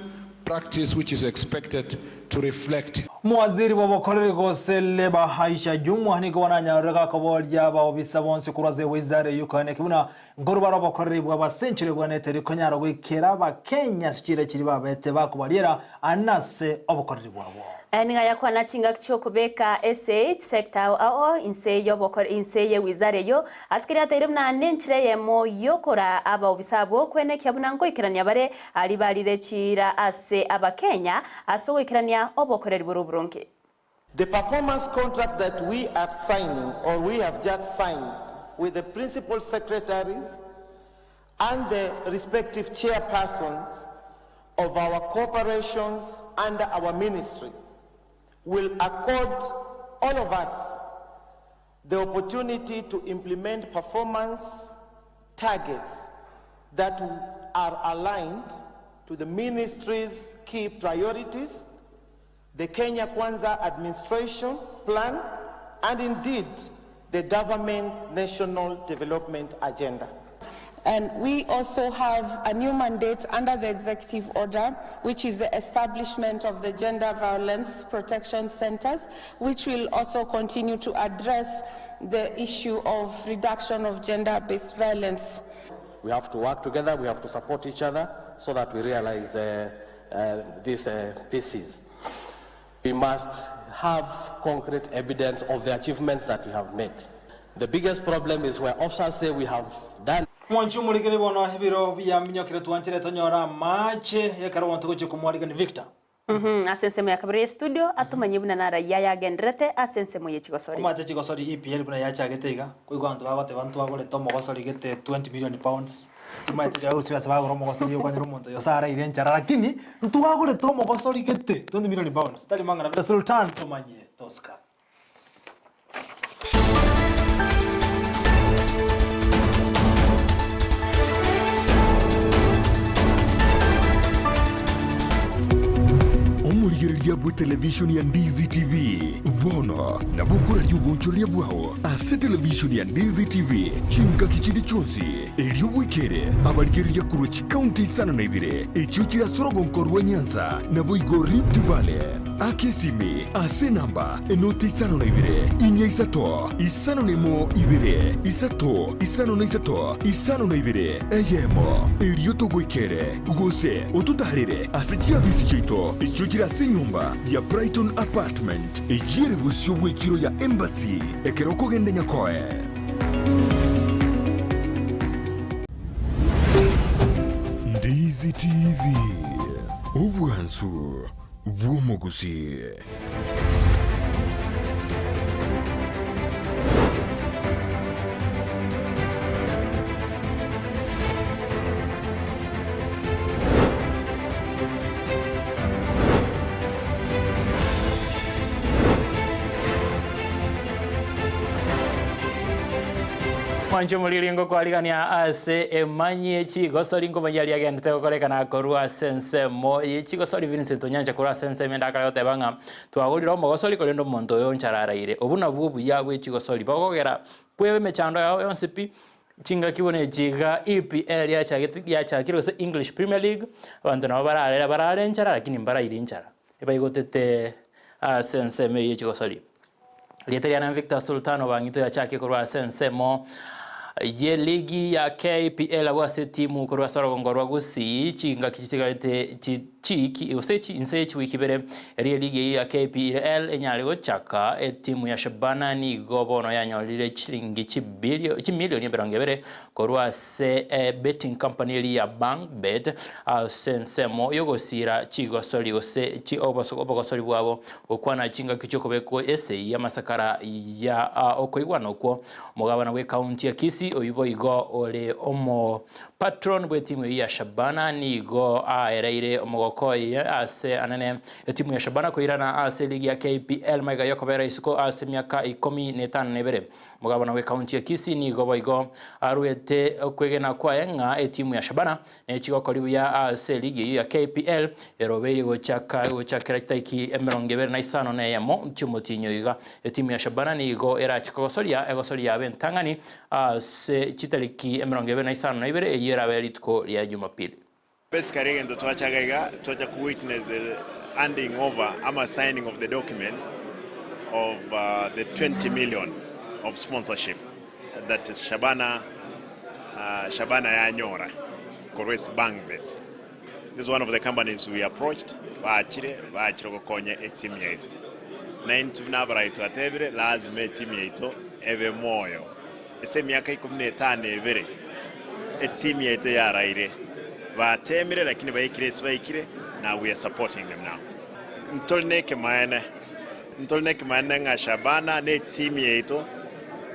practice, which is expected to reflect Mowaziri bw'obokoreri gose Labour Aisha Jumwa nigo bananyorire gakoboria abaobisa bonsi korwa ase ewizara eyio koeneki buna nkorwa bare obokoreri bw'abasenchore bwanete rikonyara goikera abakenya ase chiira chiria babete bakobariera ase obokoreri bwabo. Aya nigo ayakwana chingaki chi'okobeka ase chisecta ao ao inse y'obokore inse y'ewizara eyio, ase keria ateire buna nenchera eyemo y'okoraa abaobisa abwo kwenekia buna nkoikerania bare aria barire chiira ase Abakenya ase ogoikerania obokoreri bore oboronge. The performance contract that we are signing or we have just signed with the principal secretaries and the respective chairpersons of our corporations under our ministry will accord all of us the opportunity to implement performance targets that are aligned to the ministry's key priorities, the Kenya Kwanza administration plan, and indeed the government national development agenda. And we also have a new mandate under the executive order, which is the establishment of the gender violence protection centers, which will also continue to address the issue of reduction of gender-based violence. We have to work together, we have to support each other so that we realize these pieces. We must have concrete evidence of the achievements that we have made. The biggest problem is where officers say we have done. Mwanchi omorikeri bono ebiro biaminyokire twanchire tonyora amache ekero bono togochia komwarigani Victor. Ase ensemo ya kabere ye studio atomanye buna narayia yagenderete ase ensemo ye chigosori. Omanyete chigosori EPL buna yachagete iga, koigwa abanto bagoteba ntwagorete omogosori gete 20 million pounds, timanyete ekero bagochia ase bagora omogosori okonyora omonto oyo osaraire enchara lakini ntwagorete omogosori gete 20 million pounds tari mang'ana buna Sultan tomanye Tosca. Omorigereria bw'etelevishoni ya Ndizi TV bono nabo okoraria obonchoreria bwao ase televishoni ya Ndizi TV chingaki chinde chionsi, erio bwekere abarigereria korwa chikaunti isano na ibere echio chire ase orogonko rwa Nyanza naboigo Rift Valley. Aka esimi ase enamba enoti 52 4 5 01 2 3 5 52 1, erio togoikere, gose ototaarere ase chiabisi chiaito echio chire ase enyomba ya Brighton Apartment, eyio ere bosio bw'echiro ya Embassy ekero okogenda Nyakoe. Ndizi TV, obwansu. bw'omogusii. Mwanche omoriri ngokwarigania ase emanyie chigosori nkomanya riagendete gokorekana korwa ase ensemo ye chigosori Vincent Onyancha korwa ase ensemo ende akare goteba ng'a twagorire omogosori korende omonto oyo onchara araire. Obwo nabwo obuya bwe chigosori bogogera kwe emechando yao yonsi pi chingaki buna echi iga EPL yachagete yachakire gose English Premier League abanto nabo bararere barare enchara lakini mbaraire enchara ebaigotete ase ensemo eyio ye chigosori. Rieta riane Victor Sultan Obang'ito yachake korwa ase ensemo ye ligi ya KPL abwo ase etimu korwa ase orogongo rwa Gusii chingaki chitigarete chi chiki gose chi inse ye chiwiki ibere erio eligi eyio ya KPL enyare gochaka etimu ya Shabana nigo bono yanyorire chiringi chibilio chimilioni emerongo ebere korwa ase betting company eria ya Bankbet ase ensemo yogosiira chigosori gose chi obogosori bwabo Gokwana chingaki chi'okobekwa esegi y'amasakara ya okoigwana okwo, omogabana bw'ekaunti ya Kisii oyio boigo ore omo patron bw'etimu eyio ya Shabana nigo aereire omogoko oye ase anene etimu ya Shabana koirana ase eligi ya KPL magega y'okobera isiko ase emiaka ikomi na etano na ebere. Omogabana bw'ekaunti ya Kisii nigo boigo aruete okwegena kwaye ng'a etimu ya Shabana Nechigokori buya ase eligi eyio ya KPL erobeirie gochaka gochakera chitaiki 25 chi'omotienyi oyo iga. Etimu ya Shabana nigo erache kogosoria egosoria yabo entang'ani ase chitariki 22 eyio erabe rituko ria Jumapili. Basically egento twachaga iga, twacha ku witness the handing over ama signing of the documents of the 20 million of sponsorship that Shabana Shabana yanyora korwa ase Bangbet. This is one of the companies we approached, bachire, bachire gokonya eteam yaito. Na intwe buna abarai twatebire, lazima eteam yaito ebe moyo. Ase emiaka ikomi na etano ebere, eteam yaito yaraire, batemire lakini baikire ase baikire, now we are supporting them now. Ntori na ekemaene, ntori na ekemaene ng'a Shabana na eteam yaito,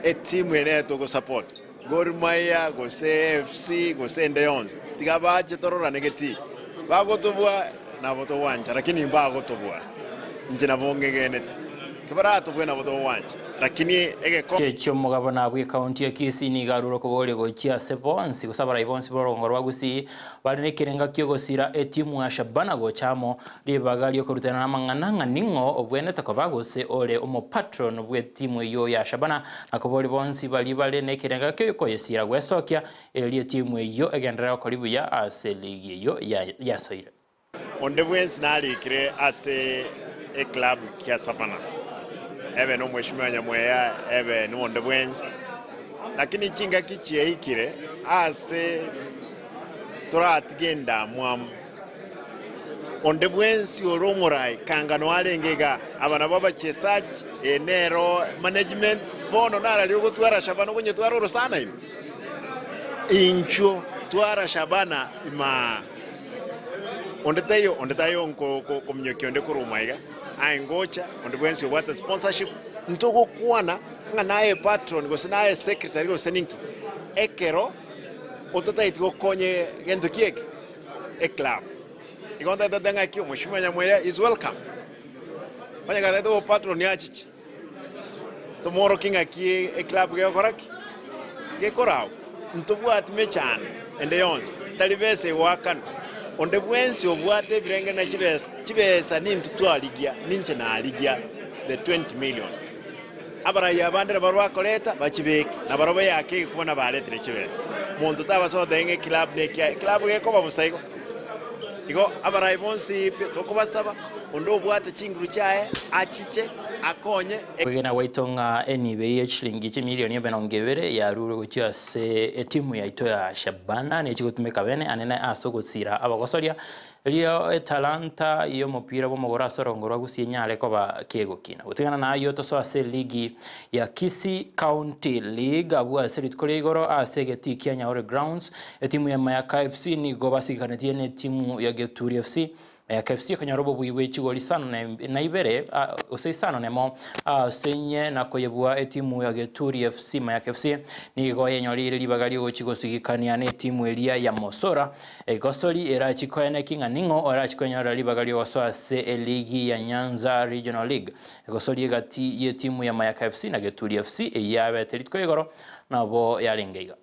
eteam ere nere togosupport. Gor Mahia gose AFC gose ende yonsi, tiga bache tororane getii. Bagotobua nabo togwancha, lakini mbagotobua. Inche nabo ng'egenete. Kibaratobue nabo togwancha, lakini egeko. Chechi omogabana bw'ekaunti ya Kisii nigo arure okoboria gochia ase bonsi gose abarai bonsi b'orogongo rwa Gusii bare nekerenga ki'ogosira etimu ya Shabana gocha amo ribaga riokorutana namang'ana ng'a ning'o obwenerete koba gose ore omopatron bw'etimu eyio ya Shabana na koboria bonsi baria bare nekerenga ki'okoyesira gwesokia erio etimu eyio egenderere gokora buya ase ligi eyio yasoire. Onde bwensi narikire ase eclub kia Savannah, ebe nomweshimiwa Nyamweya, ebe nonde bwensi, lakini chingaki chiaikire ase toratige endamwamu. Onde bwensi ore omorai kanga noe arenge igaa, aba nabo abachesaji, eye nero management, bono nararia ogotwara Shabana okonyetwara orosana ime. Inchuo twara Shabana imaa. Onde taiyo, onde taiyo nkominyokia onde korwa omaiga, aye ngocha, onde bwensi obwate sponsorship, ntogokwana ng'a naye patron gose naye secretary gose ninki, ekero otataeti gokonya gento ki eke? Eclub. Igo ntagete ng'aki omweshimiwa Nyamweya is welcome. Onye gatagete obo patron achiche, Tomworokie ng'aki eclub gegokora ki? Gekoragwa. Ntobwati mechando ende yonsi, tari besa egoakanwa. Onde bwensi obwate ebirenge na chibesa, chibesa nintwe twarigia, ninche narigia the 20 million. Abarai abande nabo bakoreta bachibeke, na barabwo eyake egekuba nabaretire chibesa. Monto tabasa goteba ng'a eclub nekiaye, eclub gekoba bosa igo. Igo abarai bonsi pi tokobasaba, onde obwate chinguru chiaye achiche akonye. Kwegena gwaito ng'a enibo eye ye chilingi chimilioni emerongo ebere yarurwe gochia ase etimu yaito ya Shabana nechi gotumeka bene anene ase ogosira abagosoria erio etalanta y'omopira bw'omogoro ase orongo rwa Gusii enyare koba kegokina. Gotigana na ayio tosoe ase eligi ya Kisii County League abwo ase rituko ria igoro ase egetii kia Nyaore Grounds etimu ya Mayaka FC nigo basigikanetie netimu ya Geturi FC Mayaka FC ekanyora obobui bwe chigori isano na ibere gose isano nemo ase inye na koyebua etimu ya Geturi FC. Mayaka FC nigo yenyoreire ribaga riogochia gosigikania netimu eria ya Mosora Egosori erachie koeneki ng'a ning'o orachie kwenyorera ribaga riogosoa ase eligi ya Nyanza Regional League. Egosori egati yetimu ya Mayaka FC na Geturi FC eyio yabete rituko igoro nabo yarenge iga.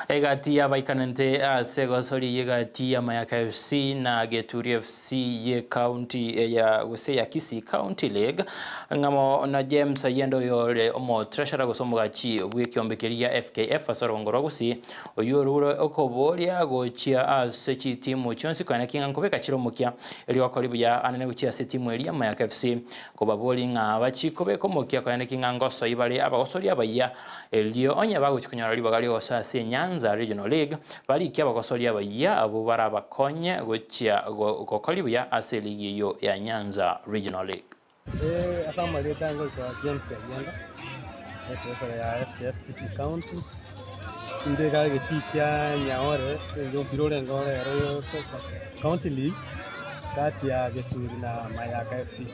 Egati y'abaikanente ase egosori y'egati ya Mayaka FC na Geturi FC ye county ya gose ya Kisii County League ng'amo na James Ayende oyore omotreasurer gose omogachi bw'ekiombe keria gia FKF ase orogongo rwa Gusii oyio orure okoboria gochia ase chitimu chionsi konya naki ng'a nkobeka chire omokia erio gokori buya anene gochia ase etimu eria ya Mayaka FC Kobaboria ng'a bachie kobeka omokia koeneki ng'a ngosoi bare abagosori abayia, erio onye bagochia konyora ribaga ri'ogosoa ase Nyanza Regional League, barikie abagosori abayia abwo barabakonye gochia gokoria buya ase eligi eyio ya Nyanza Regional League. Ase amarieta ngoikwa James Ayenda, etreasurer ya FKF Kisii County, inde iga egetii kia Nyaore ase eng'encho omopira orenge ore ero County League kati ya Geturi na Mayaka FC.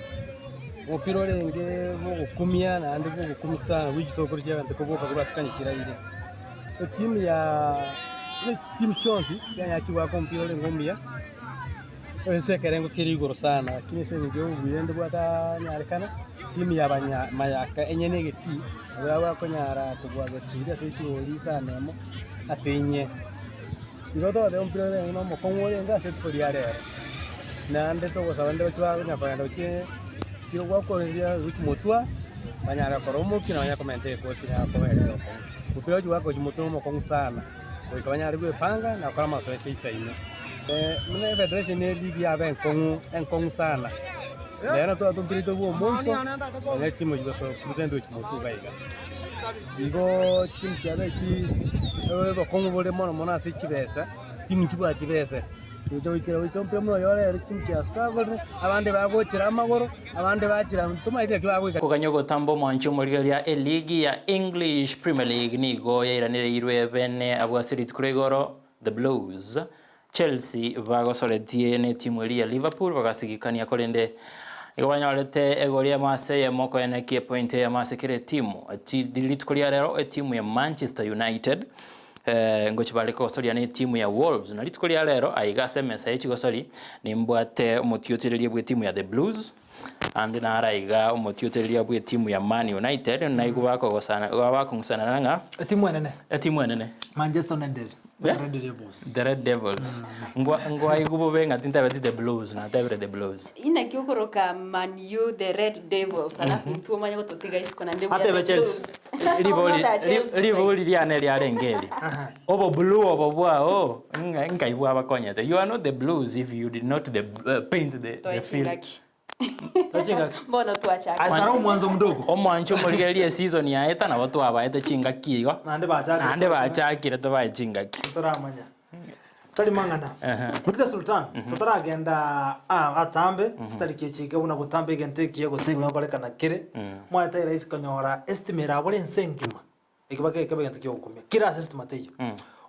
Omopira orenge bwogokumia naende bwogokumia sana bwe chisokoro chiabete koboka korwa ase kanya chiraire. Etimu ya chitimu chionsi chianyara chigoaka omopira orenge omuya, ase ekerengo kere igoro sana lakini ase eng'encho ya obuya ende bwatanyarekana, timu ya banya mayaka enyene egetii, nabo bakonyara kobua Geturi ase chigori isano emo ase inye. Igo togoteba omopira ore na omokong'u orenge ase rituko ria rero, naende togosaba rinde bache bakonya kogenda gochia mpira gwakoreria gochia motwe, banyare korora omokia na banyare komenta egekosi kenyare koba ere egekong'u. Omopira ogochia goaka gochia motwe na omokong'u sana, goika banyare kwepanga na gokora amasoesi aisaine. Buna efederation ya eligi yaba enkong'u enkong'u sana, rero twaba mpira oito bwa omoiso, nonya chitimu echi gotopresent gochia motwe iga iga. Igo chitimu chiabo echi obokong'u bore mono mono ase chibesa, chitimu nchibwati besa, gocha goikera goika mpira buna oyo ore ere chitimu chia struggle, abande bagochera amagoro, abande bachera ntomaeti naki bagoika. Koganya ogotamba omwancho omorigereria eligi ya English Premier League nigo yairanereirwe bene abwo ase rituko ria igoro The Blues Chelsea bagosoretie netimu eria ya Liverpool bagasigikania korende nigo banyorete egori eyemo ase eyemo koenekia epoint eyemo ase kera etimu. Rituko ria rero etimu ya Manchester United ngochi bare kogosoria na etimu ya Wolves na rituko ria rero aiga ase emesa ye chigosori nimbwate omotiotereria bw'etimu ya The Blues Ande naro aiga omotiotereria bw'etimu ya Man United naigwe bakogosana bakong'usanana ng'a Etimu enene. Etimu enene. Manchester United. The Red Devils. The Red Devils. Ngwa ngwaigwa bobe ng'a tintabeti the Blues, natebire the Blues. Inaki okoroka Man U the Red Devils alafu intwe omanye gototiga isiko naende we are Atebe the Chelsea. Blues. Ribori Omoteba Chelsea ribori riane riarenge eri. Obo blue obo bwao ng'a nkai bwabakonyete. You are not the blues if you did not the paint the, Toe the field. chingaki. Bono twachaka. Ase naro omwanso mdogo. Omwancho omorigereria eseason yaeta nabo twabaete chingaki igo. Naende bachakire. Naende bachakire tobae chingaki. Toramanya. Tari mang'ana. Victor Sultan, totaragenda atambe, chitari kiechike buna gotamba egento ekiya gose egekorekana kere. Mwaete rahisi konyora estima erabore ense engima. Ekio bakebe egento ki'ogokumia kere ase estima teiyo.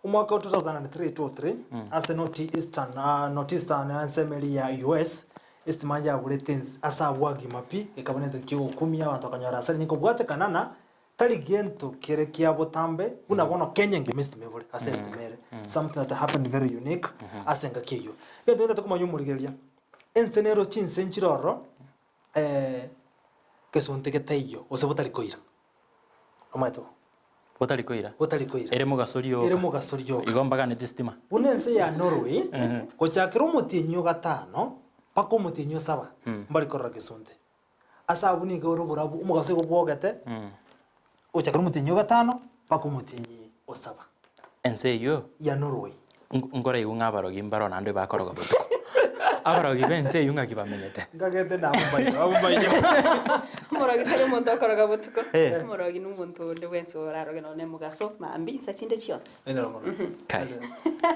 Omwaka o 2003 203 ase North Eastern, North Eastern ensemo eria ya US, estima yaburete ense ase abwo agima pi, ekaba nento ki'ogokumia abanto bakanyora asara enyinge kobwatekana na tari gento kere kia botambe buna bono Kenya engima estima ebore ase estima ere. Something that happened very unique ase engaki eyio. Egento gento tokomanya omorigereria, ense nero chinse nchire ororo gesonte getaiyo gose botari koira. Omanyete bo? Botari koira. Botari koira. Ere mogasori oka. Ere mogasori oka. Igo mbaganeti sitima. Buna ense ya Norway, gochakera omotienyi o gatano mpaka omotienyi o saba, mbari korora gesunte. Ase abwo nigo ore oborabu, omogaso igo bwogete, gochakera omotienyi o gatano mpaka omotienyi o saba. Ense eyio. Ya Norway. Nkoraigwe ng'a abarogi mbaro naende bakoroga botuko. Abarogi b'ense eyio ng'aki bamenyete? Nkagete nabwo mbaino. Omorogi tari omonto okoroga botuko. Eh. Omorogi na omonto onde bwensi oraroge nonye na mogaso, mambia, insa chinde chionsi. Kai.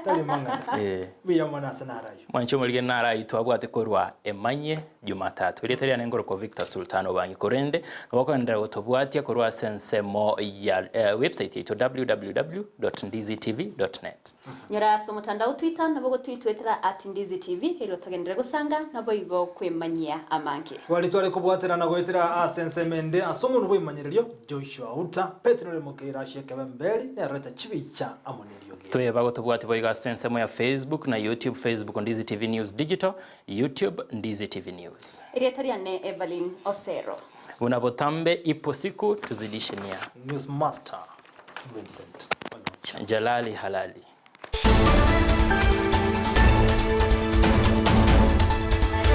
Tari mang'ana. Eh. Mbuya mono ase naro ayio. Mwanche omorige naro ayio twabwate korwa Emanyie Jumatatu. Erieta riane nkorokwa Victor Sultan Obangi korende nabo okoenderera gotobwatia korwa ase ensemo ya website yaito www.ndizitv.net. Nyora ase omotandao Twitter nabo ogotwitwetera at Ndizi TV erio togenderere gosanga naboigo kwemanyia amange. Baria tware kobwaterana goetera ase ensemo ende ase omonwa bw'ebimanyererio, Joshua Uta, Petero ore mokeira ase ekebemberi, nerorete chibicha amo neriogi. Toyeba gotobwatia boigo ase ensemo ya Facebook na YouTube, Facebook Ndizi TV News Digital, YouTube Ndizi TV News. Erieta riane Evelyn Osero. Buna botambe ipo siku tuzidishe nia. Newsmaster Vincent Onyonka. Jalali Halali.